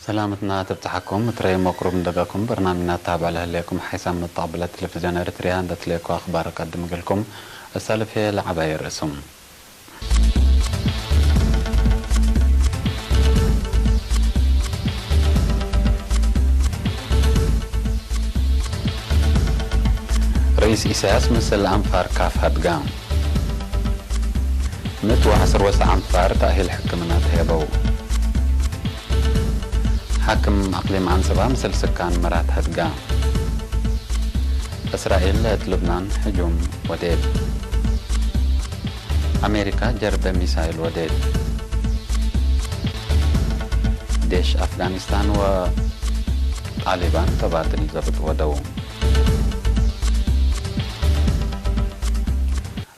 ሰላምትና ትብጽሓኩም፣ እትረይ መቅሩብ እንደጋኩም በርናሚናታ ባዕለ ህሌኩም ሓይሳም መጣብለ ቴሌቪዝዮን ኤርትርያ እንደትሌኮ ኣኽባር ቀድም እግልኩም። እሳልፍ ለዓባይ ርእሱም። ርኢስ ኢሳያስ ምስል ኣንፋር ካፍ ሃድጋ። ምእት ወዓሰርተ ወሰ ኣንፋር ተእሂል ሕክምና ተሄበው። ሓክም ኣቕሊም ዓንሰባ ምስል ስካን መራት ሃድጋ። እስራኤል ለእት ልብናን ህጁም ወዴት። ኣሜሪካ ጀርበ ሚሳይል ወዴት። ዴሽ ኣፍጋኒስታን ወጣሊባን ተባድል ዘብጥ ወደው።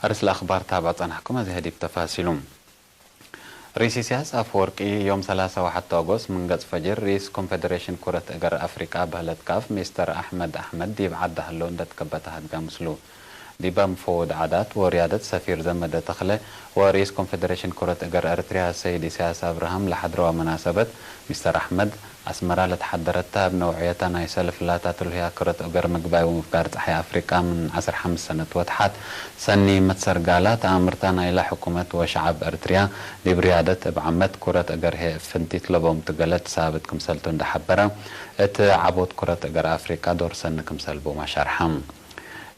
ኣርእስ ለኣኽባር ታብዕ ጸናሕኩም፣ እዚ ህዲብ ተፋሲሉ። ርኢስ ኢሳያስ ኣፈወርቂ ዮም ሰላሳ ወሓተ ኦጎስት ምን ገጽ ፈጅር ርኢስ ኮንፌደሬሽን ኩረት እገር ኣፍሪቃ በህለት ካፍ ሚስተር ኣሕመድ ኣሕመድ ዲብ ዓዲ ሃሎ እንደትከበተ ሃድጋ ምስሉ። ዲባ ምፈወድ ዓዳት ወርያደት ሰፊር ዘመደ ተኽለ ወርኢስ ኮንፌደሬሽን ኩረት እገር ኤርትርያ ሰይድ ኢሳያስ ኣብርሃም ለሓድረዋ መናሰበት ሚስተር ኣሕመድ ኣስመራ ለተሓደረታ ኣብ ነውዕየታ ናይ ሰልፍ ላታ ትልህያ ክረት እገር ምግባይ ወምፍጋር ጸሓይ ኣፍሪቃ ምን ዓሰርተ ሓሙሽተ ሰነት ወትሓት ሰኒ መትሰርጋላ ተኣምርታ ናይላ ሕኩመት ወሸዓብ ኤርትርያ ዲብ ርያደት እብ ዓመት ኩረት እገር ሄ ፍንቲት ለቦም ትገለት ሳብት ክምሰልቱ እንደሓበረ እቲ ዓቦት ኩረት እገር ኣፍሪቃ ዶር ሰኒ ክምሰልቡ ማሻርሓም።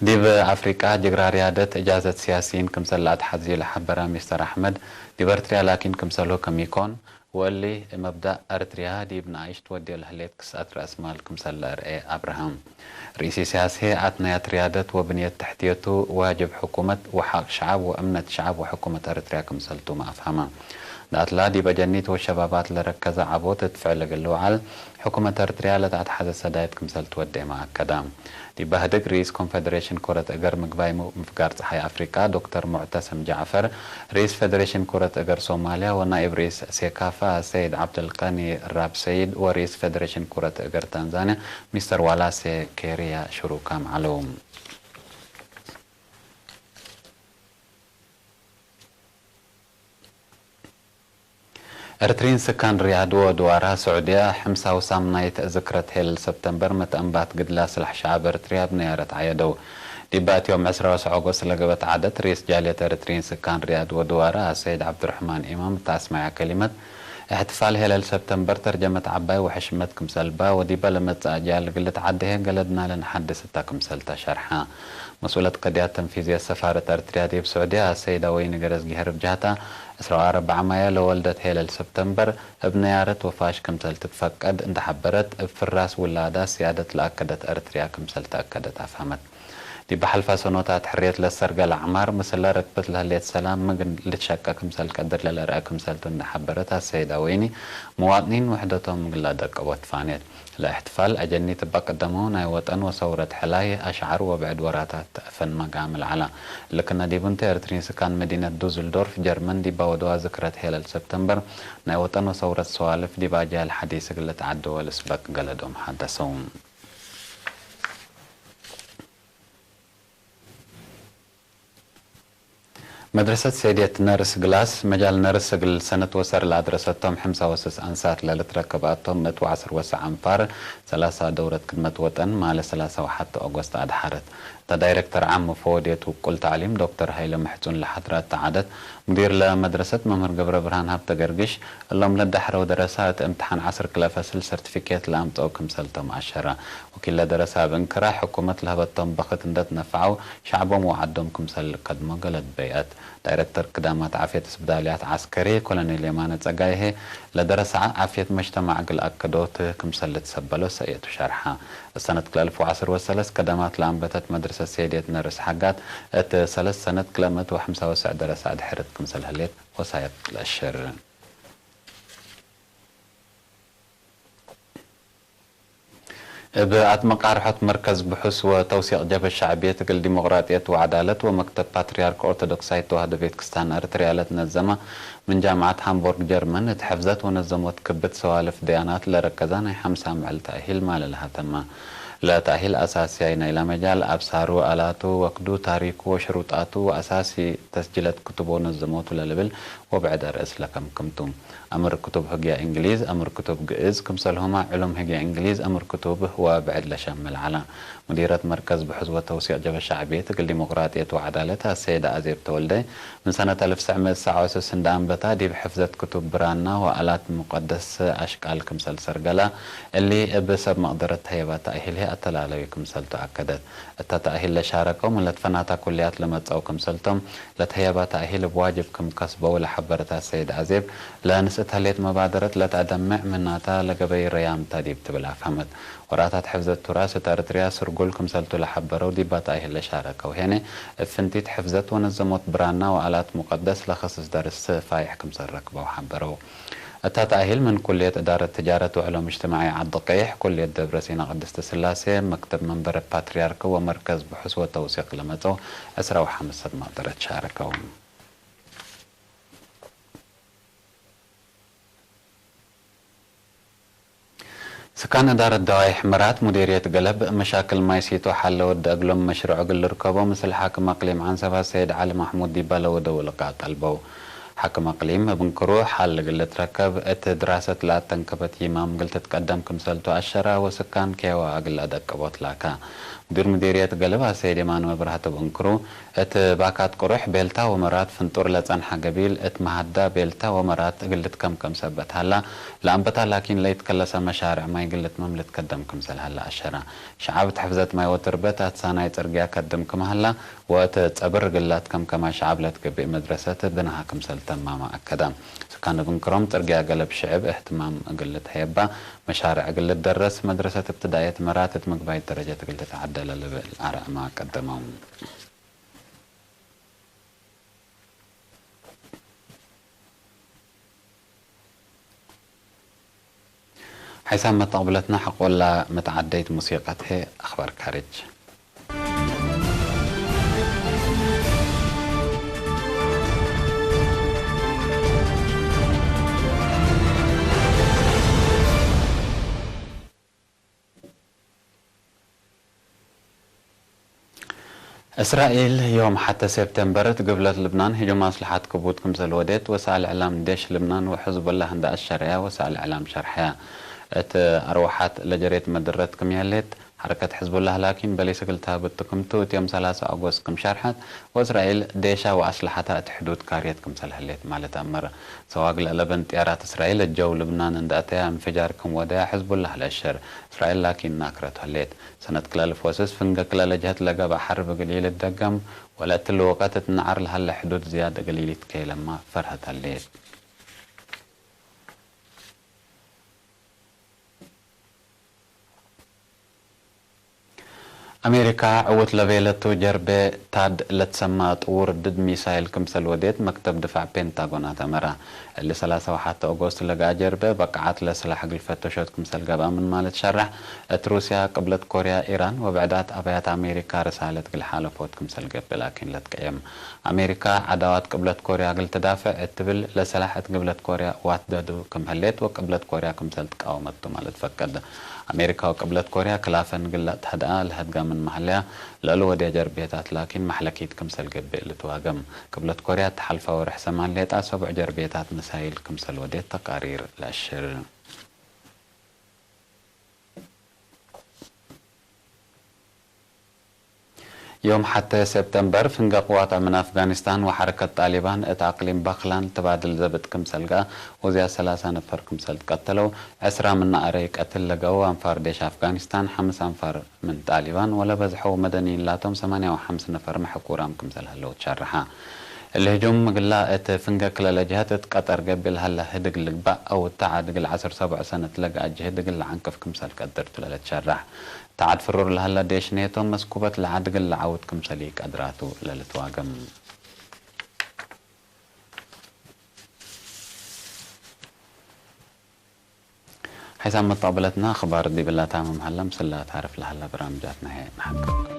ዲብ ኣፍሪቃ ጅግራ ርያደት እጃዘት ሲያሲይን ክምሰል ለኣትሓዚ ለሓበረ ሚስተር ኣሕመድ ዲብ ኤርትርያ ላኪን ክምሰልሁ ከሚኮን ወእሊ መብዳእ ኣርትርያ ዲብ ንኣይሽ ትወድዮ ለህሌት ክስኣት ረእስማል ክምሰል ለእርኤ ኣብርሃም። ርኢስ ኢሳያስ ሄ ኣትናያት ርያደት ወብንየት ትሕትየቱ ዋጅብ ሕኩመት ወሓቅ ሸዓብ ወእምነት ሸዓብ ወሕኩመት ኣርትርያ ክምሰልቱ መኣፍሃማ። ዳትላ ዲብ ኣጀኒት ወሸባባት ለረከዘ ዓቦት እት ፍዕል እግል ልውዓል ሕኩመት ኣርትርያ ለተኣትሓዘ ሰዳይት ክምሰል ትወዴ መኣከዳ። ዲብ ባህድግ ርኢስ ኮንፌደሬሽን ኮረት እገር ምግባይ ሙ-፣ ምፍጋር ጸሓይ ኣፍሪቃ ዶክተር ሙዕተስም ጃዕፈር፣ ርኢስ ፌደሬሽን ኮረት እገር ሶማልያ ወናኢብ ርኢስ ሴካፋ ሰይድ ዓብደልቀኒ ራብ ሰይድ ወርኢስ ፌደሬሽን ኮረት እገር ታንዛንያ ሚስተር ዋላሴ ኬሪያ ሽሩካም ዓለው። ኤርትሪን ስካን ሪያድ ወድዋራ ስዑድያ ሕምሳዊ ሳምናይት ዝክረት ሄለል ሰብተምበር መትአንባት ግድላ ስላሕ ሸዓብ ኤርትርያ ብነያረት ዓየደው። ዲባ እትዮም ዕስራ ወሰ ኦጎስት ለገበት ዓደት ርኢስ ጃልየት ኤርትሪን ስካን ሪያድ ወድዋራ ኣሰይድ ዓብዱርሕማን ኢማም እታ ኣስማያ ከሊመት፣ እሕትፋል ሄለል ሰብተምበር ተርጀመት ዓባይ ወሕሽመት ክምሰልባ ወዲባ ለመጽእ ኣጃል ግልት ዓደሄ ገለድና ለንሓድስ እታ ክምሰልታ ሸርሓ። መስኡለት ቅድያት ተንፊዝየት ሰፋረት ኤርትርያ ዲብ ስዑድያ ኣሰይዳ ወይኒ ገረዝጊሄር ብጃህታ፣ ዕስራ ወኣርባዕ ማየ ለወልደት ሄለል ሰብተምበር እብ ነያረት ወፋሽ ክምሰል ትትፈቀድ እንተሓበረት፣ እብ ፍራስ ውላዳ ስያደት ለኣከደት ኤርትርያ ክምሰል ተኣከደት ኣፍሀመት። ዲብ ሓልፋ ሰኖታት ሕርየት ለሰርገለ ዐማር፣ ምስለ ረክብት ለህሌት ሰላም ምግን ልትሸቀ ክምሰል ቀድር ለለርአ ክምሰልቱ እንተሓበረት ኣሰይዳ ወይኒ፣ መዋጥኒን ውሕደቶም ምግላ ደቀቦት ፋኔት። ለእሕትፋል ኣጀኒት እባ ቀደመው ናይ ወጠን ወሰውረት ሕላይ ኣሽዓር ወብዕድ ወራታት ፈን መጋም ለዓላ። ልክነ ዲቡ እንተ ኤርትሪን ስካን መዲነት ዱዝልዶርፍ ጀርመን ዲባ ወደዋ ዝክረት ሄለል ሰብተምበር ናይ ወጠን ወሰውረት ሰዋልፍ ዲብ ኣጃል ሓዲስ እግል ልትዓደወ ልስበቅ ገለዶም ሓደሰው። መድረሰት ሰይድየት ነርስ ግላስ፣ መጃል ነርስ እግል ሰነት ወሰር ለኣድረሰቶም ሕምሳ ወስስ ኣንሳት ለልትረከብ ኣቶም ምእት ወዓስር ወሰ ኣንፋር ሰላሳ ደውረት ክድመት ወጠን ማለ ሰላሳ ወሓተ ኦጎስት ኣድሓረት። እታ ዳይረክተር ዓም ፈወድየት ውቁል ታዕሊም ዶክተር ሃይለ ምሕጹን ለሓድራ እታ ዓደት፣ ሙዲር ለመድረሰት መምህር ገብረ ብርሃን ሃብተ ገርግሽ፣ እሎም ለዳሕረው ደረሳ እት እምትሓን ዓስር ክለ ፈስል ሰርቲፊኬት ለኣምጸኡ ክምሰልቶም ኣሸራ። ወኪል ለደረሳ እብ እንክራ፣ ሕኩመት ለሀበቶም በኽት እንደትነፈዐው፣ ሸዕቦም ወዓዶም ክምሰል ልከድሞ ገለድ በይአት። ዳይረክተር ክዳማት ዓፍየት ስብዳልያት ዓስከሪ ኮሎኔል የማነ ጸጋይሄ፣ ለደረሳ ዓፍየት መጅተማዕ እግል ኣከዶት ክምሰል ልትሰበሎ ሰእየቱ ሸርሓ። እሰነት ክልተ አልፍ ወዓሰርተ ወሰለስተ ከዳማት ለአንበተት መድረሰት ሰይድየት ነርስ ሓጋት፣ እት ሰለስት ሰነት ክልተ ምእት ወሐምሳ ወሰዕ ደረሳ ድሕርት ክምሰል ህሌት ወሳየት ለአሸር። እብ አትመቃርሖት መርከዝ ብሑስ ወተውሲቅ ጀበ ሻዕብየት እግል ዲሞቅራጥየት ወዐዳለት ወመክተብ ፓትርያርክ ኦርቶዶክሳይት ተዋህዶ ቤት ክስታን እርትርያ ለትነዘማ ምን ጃምዓት ሃምቦርግ ጀርመን እት ሕፍዘት ወነዘሞት ክብት ሰዋልፍ ደያናት ለረከዛ ናይ ሓምሳ ምዕል ተእሂል ማለል ሃተማ። ለተእሂል አሳስያይ ናይላ መጃል አብሳሩ፣ አላቱ፣ ወክዱ፣ ታሪኩ ወሽሩጣቱ ወአሳሲ ተስጅለት ክቱብ ወነዘሞቱ ለልብል ወብዕድ አርእስ ለከምክምቱ። አምር ክቱብ ህግያ እንግሊዝ፣ አምር ክቱብ ግእዝ፣ ክምሰልሆማ ዕሉም ህግያ እንግሊዝ፣ አምር ክቱብ ወብዕድ ለሸምል ዐላ። ሙዲረት መርከዝ ብሑዝ ወተውሲቅ ጀበ ሻዕብየት እግል ዲሞቅራጥየት ወዐዳለት አሰይደ አዜብ ተወልደ፣ ምን ሰነት አልፍ ሰዕ ምእት ሰዓ ወሰስን ደአንበታ ዲብ ሕፍዘት ክቱብ ብራና ወአላት ሙቀደስ አሽቃል ክምሰል ሰርገላ፣ እሊ እብ ሰብ መቅደረት ተህየባ ተእሂል ህይ አተላለዊ ክምሰልቱ አከደት። እታ ተእሂል ለሻረከው ምን ለትፈናታ ኩልያት ለመጸው ክምሰልቶም፣ ለተህየባ ተእሂል እብ ዋጅብ ክም ከስበው ለሐበረት አሰይድ አዜብ፣ ለንስእት ህሌት መባደረት ለተአደምዕ ምናታ ለገበይ ረያምታ ዲብ ትብል አፍሀመት። ወራታት ሕፍዘት ቱራስ እት አርትርያ ስርጉል ክምሰልቱ ለሐበረው ዲባ ተእሂል ለሻረከው ሄነ፣ እብ ፍንቲት ሕፍዘት ወነዘሞት ብራና ወአላት ሙቀደስ ለኸስስ ደርስ ፋይሕ ክምሰል ረክበው ሐበረው። እታ ተእሂል ምን ኩልየት እዳረት ትጃረት ወዕሎም እጅትማዒ ዓዲ ቀይሕ፣ ኩልየት ደብረ ሲና ቅድስት ስላሴ፣ መክተብ መንበረ ፓትርያርክ ወመርከዝ ብሑስ ወተውሲቅ ለመጸው ዕስራ ወሐምስ ሰብ መቅደረት ሻረከው። ስካን እዳረት ደዋይሕ ምራት ሙዲርየት ገለብ መሻክል ማይ ሲቶ ሐለ ወዲ እግሎም መሽርዖ እግል ልርከቦ ምስል ሓክም አቅሊም ዓንሰባ ሰይድ ዓሊ ማሕሙድ ዲባ ለወደው ልቃእ ጠልበው። ሓክም አቅሊም እብ እንክሩ ሐል እግል ልትረከብ እት ድራሰት ለአተንከበት ይማም እግል ትትቀደም ክምሰልቱ አሸራ ወስካን ኬዋ እግል ለአደቅቦት ላካ። ሙዲር ሙዲርየት ገለብ አሰይድ የማነ መብራህቱ እብ እንክሩ እት ባካት ቅሩሕ ቤልታ ወመራት ፍንጡር ለጸንሐ ገቢል እት መሃዳ ቤልታ ወመራት እግል ልትከምከም ሰበት ሀላ፣ ለአንበታ ላኪን ለይትከለሰ መሻርዕ ማይ እግል ልትመም ልትከደም ክምሰል ሀላ አሸራ። ሸዓብ እት ሕፍዘት ማይ ወትርበት አትሳናይ ጽርግያ ከድም ክም ሀላ ወእት ጸብር እግል ላትከምከማ ሸዓብ ለትገብእ መድረሰት ብናሃ ክምሰል ተማማ አከዳ። ስካን እብ እንክሮም ጽርግያ ገለብ ሽዕብ እህትማም እግል ልትሀየባ መሻርዕ እግል ልትደረስ መድረሰት እብትዳእየት መራት እት ምግባይት ደረጀት እግል ትትዓደለ ልብል አርአማ ቀደመው። ሓይሳብ መተቕብለትና ሐቆላ መተዓደይት ሙሲቀት ሄ አኽባር ካርጅ። እስራኤል ዮም ሐተ ሴፕቴምበር እት ግብለት ልብናን ህጁም አስልሓት ክቡድ ክምሰል ወዴት ወሳእል እዕላም ዴሽ ልብናን ወሕዝቦላህ እንዳ አሸረያ ወሳእል እዕላም ሸርሐያ። እት አርወሓት ለጀሬት መድረት ክም የህሌት፣ ሐረከት ሕዝቦላህ ላኪን በሊስ እግል ተህብቱ ክምቱ እት ዮም ሰላሳ ኦጎስት ክም ሸርሐት ወእስራኤል ዴሻ ወአስልሓታ እት ሕዱድ ካርየት ክምሰል ህሌት ማለት አመረ። ሰዋግ ለለበን ጥያራት እስራኤል እት ጀው ልብናን እንዳ አተያ እንፍጃር ክም ወደያ ሕዝቦላህ ለአሸር። እስራኤል ላኪን ናክረቱ ህሌት። ሰነት ክላልፍ ወስስ ፍንገ ክላለ ጀህት ለገብአ ሐርብ እግል ኢልደገም ወለእትሊ ወቀት እት ነዓር ለሀለ ሕዱድ ዝያድ እግል ኢልትከየለማ ፈርሀት ሀሌት። አሜሪካ ዕውት ለቤለቱ ጀርቤ ታድ ለትሰማ ጥውር ድድ ሚሳይል ክምሰል ወዴት መክተብ ድፋዕ ፔንታጎን አተመራ። እሊ ሰላሳ ወሓተ ኦጎስት ለገአ ጀርቤ በቃዓት ለስላሕ እግል ፈተሾት ክምሰል ገብአ ምን ማለት ሸራሕ፣ እት ሩስያ፣ ቅብለት ኮርያ፣ ኢራን ወብዕዳት አባያት አሜሪካ ርሳለት እግል ሓለፎት ክምሰል ገብእ ላኪን ለትቀየም። አሜሪካ ዐዳዋት ቅብለት ኮርያ እግል ትዳፍዕ እት ትብል ለሰላሕ እት ግብለት ኮርያ ዋትደዱ ክም ህሌት ወቅብለት ኮርያ ክምሰል ትቃወመቱ ማለት ፈቀድ። አሜሪካ ወቅብለት ኮርያ ክላፈን እግል ለአትሀድአ ለሀድጋ ምን መሀልያ፣ ለእሉ ወድያ ጀርቤታት ላኪን መሕለኪት ክምሰል ገብእ ልትዋገም። ቅብለት ኮርያ እት ሐልፋ ወርሕ ሰማን ሌጣ ሰቡዕ ጀርቤታት መሳይል ክምሰል ወዴት ተቃሪር ለአሽር። ዮም ሐተ ሴፕተምበር ፍንገ ቅዋት አምን አፍጋኒስታን ወሐረከት ጣሊባን እት አቅሊም ባክላን ተባድል ዘብጥ ክምሰል ገአ ወዝያድ ሰላሳ ነፈር ክምሰል ትቀተለው፣ ዕስራ ምነ አረይ ቀትል ለገአው አንፋር ዴሽ አፍጋኒስታን ሐምስ አንፋር ምን ጣሊባን ወለበዝሐው መደንይን ላቶም ሰማንያ ወሐምስ ነፈር መሕኩራም ክምሰል ሀለው ትሸርሐ። እሊ ህጁም ምግላ እት ፍንገ ክለለ ጀሀት እት ቀጠር ገብእ ለሀለ ህድግ ልግባእ አው እተ ዐድ እግል ዐስር ሰቡዕ ሰነት ለገአ ጅህድ እግል ለዐንቅፍ ክምሰል ቀድርቱ ለልትሸራሕ። እተ ዐድ ፍሩር ለሀለ ዴሽ ኔቶ መስኩበት ለዐድ እግል ለዐውት ክምሰል ኢቀድራቱ ለልትዋገም። ሓይሳብ መጣቕብለትና ክባር ዲብላታ መምሃላ ምስላ ታርፍ ለሃላ ብራምጃትና ሀ ንሓቅብ።